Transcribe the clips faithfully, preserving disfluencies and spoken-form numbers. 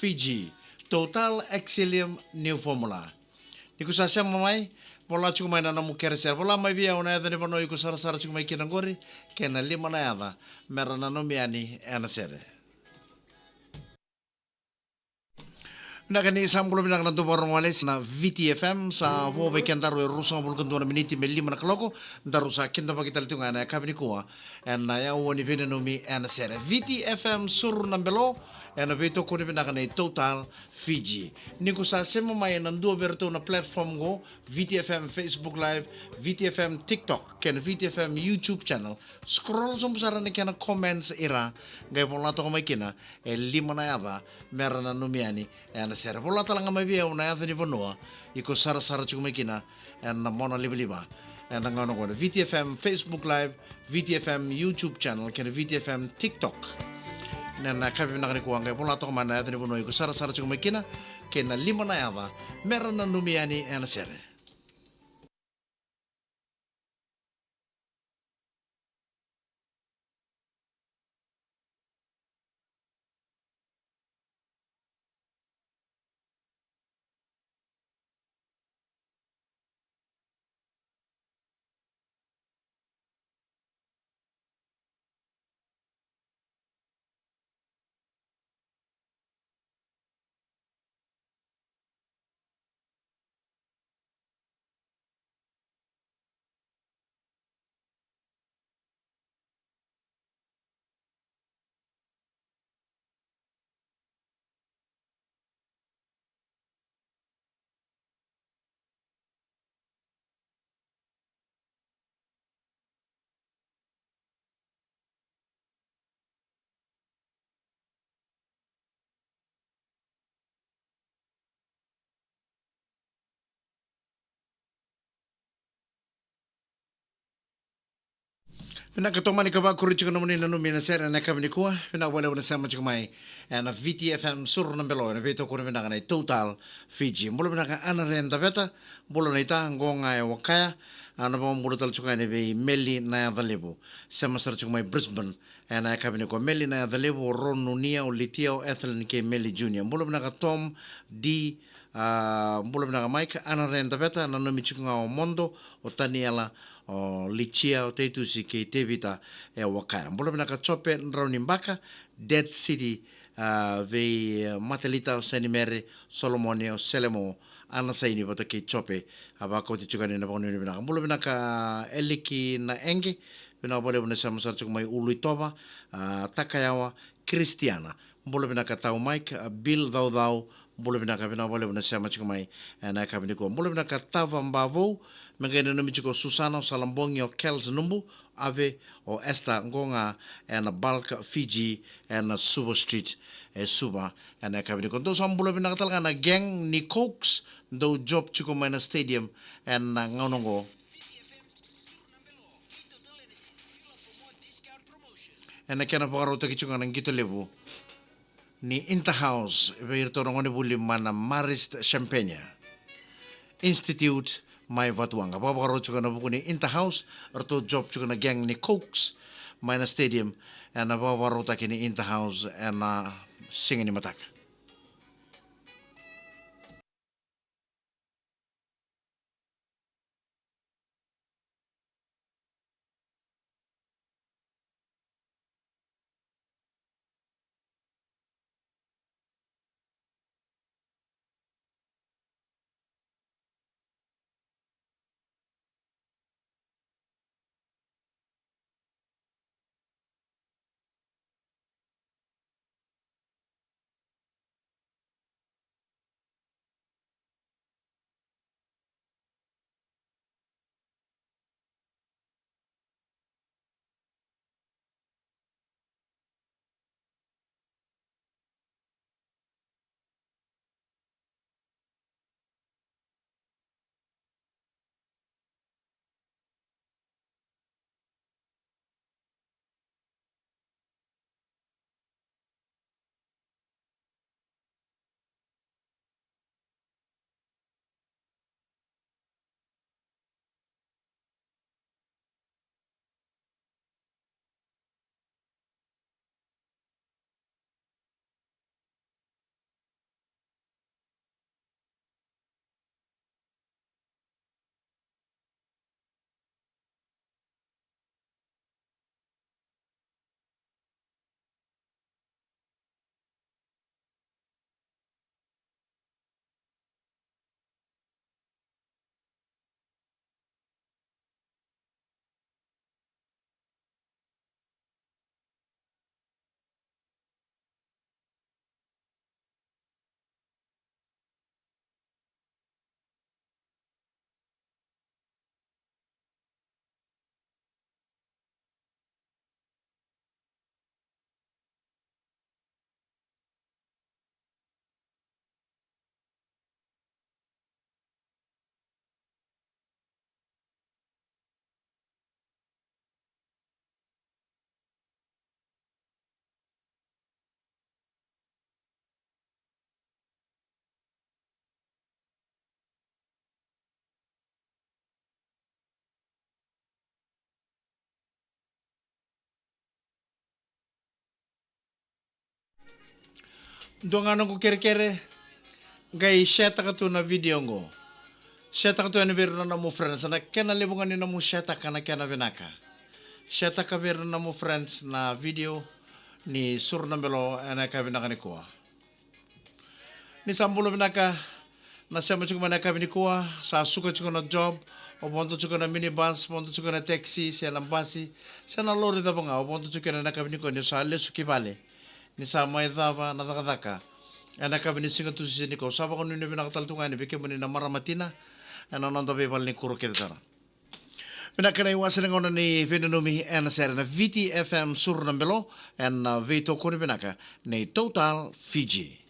Fiji, Total Excellium New Formula. Ni ko sa sema mai, vola tiko mai na nomu kere sere. Vola mai vei au na yaca ni vanua iko sarasara tiko mai kina qori, kei na lima na yaca me ra nanumi yani ena sere. Vinaka ni sa bula vinaka na dau vakarorogo wale na V T F M, sa vo vei kedaru e ruasagavulu ka dua na miniti me lima na kaloko, daru sa kidavaki tale tiko ga ena yakavi nikua ena yaua ni veinanumi ena sere. V T F M Suru na Belo, ena veitokoni vinaka nei Total Fiji. Ni ko sa sema mai ena dua vei iratou na platform qo, V T F M Facebook Live, V T F M TikTok, kei na V T F M YouTube channel. Scroll sobu sara na kena comments ira, qai vola toka mai kina e lima na yaca me ra nanumi yani ena sere. Vola tale ga mai vei au na yaca ni vanua iko sarasara tiko mai kina ena mona livaliva ena gauna qo ena V T F M Facebook Live, V T F M YouTube channel, kei na V T F M TikTok. Ena yakavi vinaka nikua qai vola toka mai na yaca ni vanua iko sarasara tiko mai kina, kei na lima na yaca me ra nanumi yani ena sere. Vinaka, tomani ka vakuri tiko nomuni nanumi ena sere ena yakavi nikua. Vinaka vakalevu na sema tiko mai ena V T F M Suru na Belo, ena veitokoni vinaka nei Total Fiji. Bula vinaka Ana Re Daveta, bula naita, qo ga e Wakaya. A, na vakabula tale tiko yani vei Meli na yaca levu, sema sara tiko mai Brisbane ena yakavi nikua. Meli na yaca levu, o Ron Nunia, o Litia, o Ethelyn kei Meli Junior. Bula vinaka Tom D, a, bula vinaka Mike, Ana Re Daveta, nanumi tiko ga o Modo, o Taniela, o Litia, o Taitusi kei Tevita e Wakaya. Bula vinaka Jope Draunibaka, Dead City, a, vei, e, Matalita, o Sainimere, Solomone, o Selemo, Ana Saini vata kei Jope, a vakauti tiko yani na vakanuinui vinaka. Bula vinaka Eliki na Enge, vinaka vakalevu na sema sara tiko mai Uluitova, a, Takayawa, Kristiana. Bula vinaka Tau Mike, a, Bill Caucau, bula vinaka, vinaka vakalevu na sema tiko mai ena yakavi nikua. Bula vinaka Tava Bavou, me qai nanumi tiko o Susana, o Salabogi, o Kels Nubu, Ave, o Esther, qo ga ena Bulk Fiji, ena Suva Street, e Suva, ena yakavi nikua. Dou sa bula vinaka tale ga na gang ni Cokes, dou job tiko mai na stadium ena gauna qo. Ena kena vakarautaki tiko ga na qito levu ni Interhouse vei iratou na gonevuli mai na Marist Champagne Institute mai Vatuwaqa. Vakavakarau tiko ena vuku ni Interhouse, ratou job tiko na gang ni Cokes mai na stadium, ena vakavakarautaki ni Interhouse ena siga ni mataka. Dua ga noqu kerekere, qai share-taka tu na video qo. Share-taka tu yani vei ira na nomu friends, na kena levu ga ni nomu share-taka na kena vinaka. Share-taka vei ira na nomu friends na video ni Suru na Belo ena yakavi vinaka nikua. Ni sa bula vinaka na sema tiko mai na yakavi nikua, sa suka tiko na job, o vodo tiko na minibus, vodo tiko na taxi, se na basi, se na lori cava ga, o vodo tiko ena yakavi nikua ni sa lesu ki vale. Ni sa mai cava na cakacaka ena yakavi ni Siga Tusiti nikua, sa vakanuinui vinaka tale tu ga yani vei kemuni na marama tina ena noda veivale ni kuro kece sara. Vinaka na iwase ni gauna ni veinanumi ena sere na Viti F M Suru na Belo, ena veitokoni vinaka nei Total Fiji.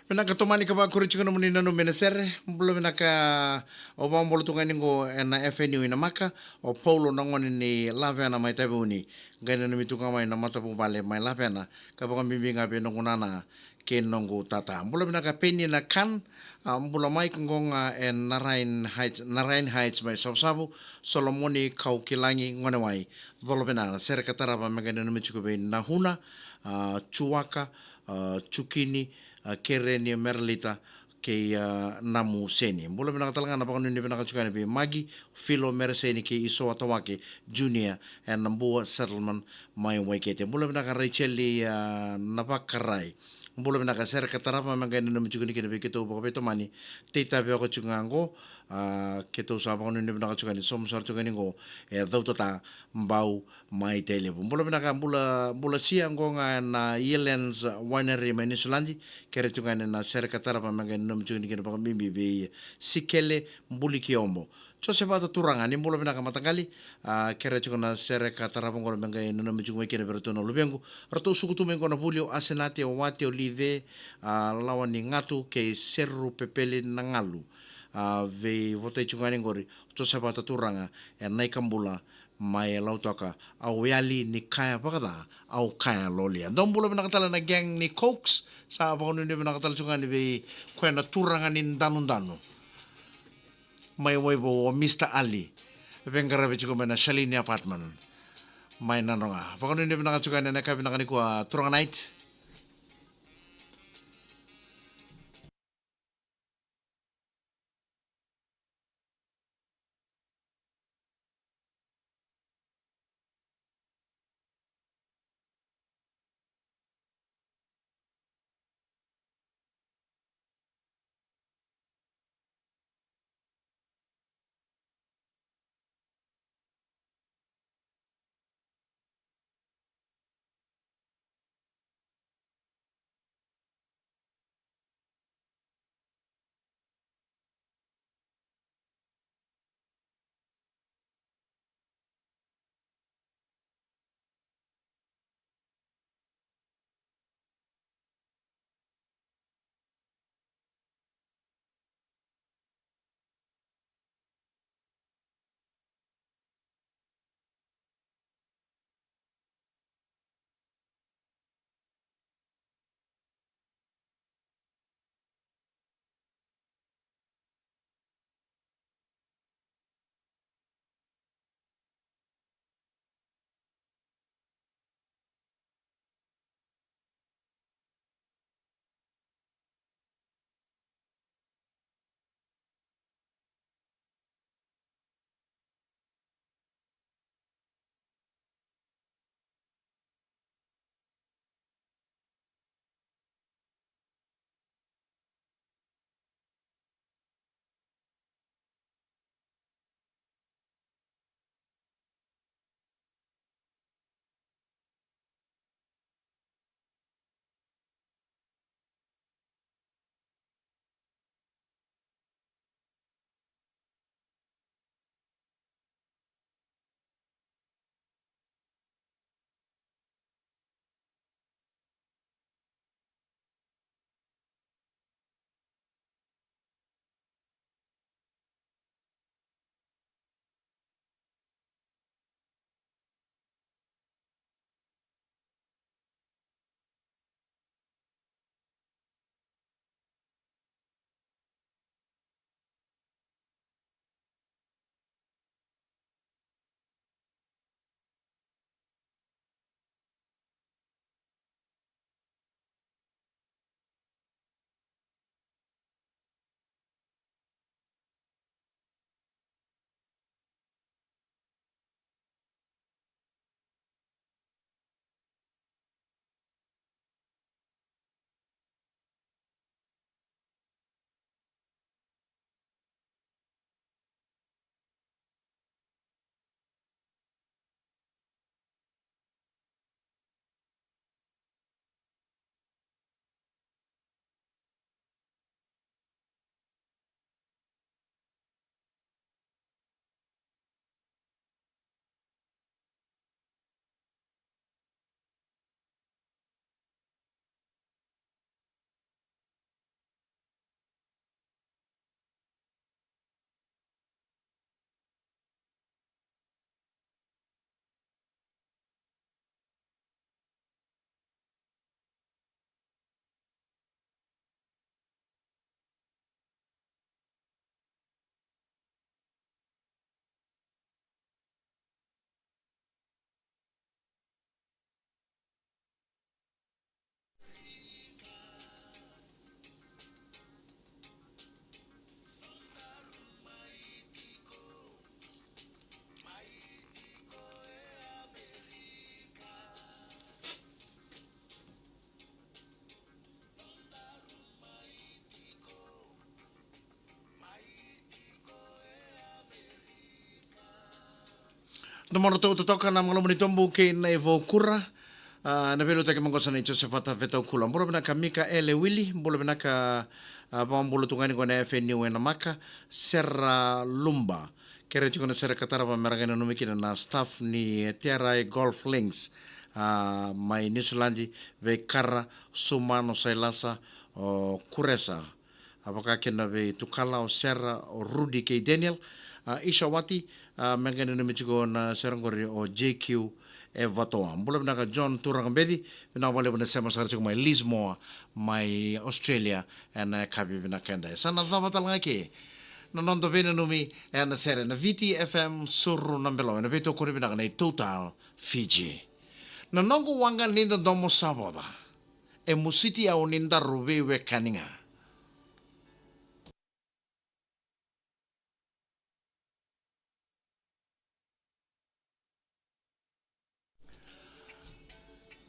Vinaka, tomani ka vakuri tiko nomuni nanumi ena sere. Bula vinaka, au vakabula tu ga yani qo ena F N U i Namaka, o Paulo na gone ni Lavena mai Taveuni. Qai nanumi tu ga mai na matavuvale mai Lavena, ka vakabibi ga vei noqu nana kei noqu tata. Bula vinaka Penina Khan, a, bula mai qo ga e Narayan Heights, Narayan Heights mai Savusavu, Solomoni Kaukilagi Gonewai. Bula vinaka, sere ka tarava me qai nanumi tiko vei Nahuna, a, Chuaka, a, Chukini, a, Kereni, Meralita, kei, a, Namu Seni. Bula vinaka tale ga na vakanuinui vinaka tiko yani vei Magi, Filo, Mereseni kei Isoa Tawake Junior ena Bua Settlement mai Waikete. Bula vinaka Rachel, a, Navakarai. Bula vinaka, sere ka tarava me qai nanumi tiko yani kina vei keitou vakaveitomani. Tei Tavioka tiko ga qo, a, keitou sa vakanuinui vinaka tiko yani, somu sara tiko yani qo e Cautata, Bau, mai Tailevu. Bula vinaka, bula, bula sia qo ga na Yelands Winery mai Niusiladi. Kere tu ga yani na sere ka tarava me qai nanumi tiko yani kina vakabibi vei Sikele Buli Kiobo. Joseph Vata Turaga, ni bula vinaka mataqali. A, kere tiko na sere ka tarava qo me qai nanumi tiko mai kina vei ratou na luvequ. Ratou suku tu mai qo na vuli o Asenate, o Wate, o Lice, a, Lawa ni Gatu kei Seru Pepeli na Galu. A, veivotai tiko ga yani qori Joseph Vata Turaga e Naikabula, mai Lautoka, au yali ni kaya vakaca, au kaya lolia. Dou bula vinaka tale na gang ni Cokes, sa vakanuinui vinaka tale tiko ga yani vei koya na turaga ni danudanu mai Waivou, o Mister Ali, veiqaravi tiko mai na Shalini Apartment mai Nadroga. Vakanuinui vinaka tiko ga yani ena yakavi vinaka nikua, Turaga Night. Domodratou totoka na Makalomuni Tobu kei na iVo Kura. A, na veiliutaki maqosa nei Joseph Vata Vetaukula. Bula vinaka Mika Ele Wili, bula vinaka, a, vakabula tu ga ni ko na F N U e Namaka, Sera Lumba. Kere tiko na sere ka tarava me ra qai nanumi kina na staff ni T R I Golf Links, a, mai Niusiladi, vei Kara, Sumano, Sailasa, o Kuresa. A vaka kina vei Tukala, o Sera, o Rudi kei Daniel, a, Ishawati, a, me qai nanumi tiko na sere qori o J Q e Vatoa. Bula vinaka John Turaga Beci, vinaka vakalevu na sema sara tiko mai Lismore, mai Australia, ena yakavi vinaka eda. Sa na cava tale ga ke na noda veinanumi ena sere na Viti F M Suru na Belo, ena veitokoni vinaka nei Total Fiji. Na noqu waqa ni dodomo sa voca. E musiti au ni daru veiwekani ga.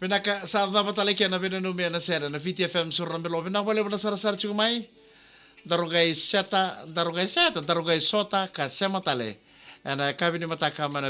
Vinaka, sa cava tale ke na veinanumi ena sere na Viti F M Suru na Belo. Vinaka vakalevu na sarasara tiko mai. Daru qai seta, daru qai seta, daru qai sota ka sema tale ena yakavi ni mataka mai na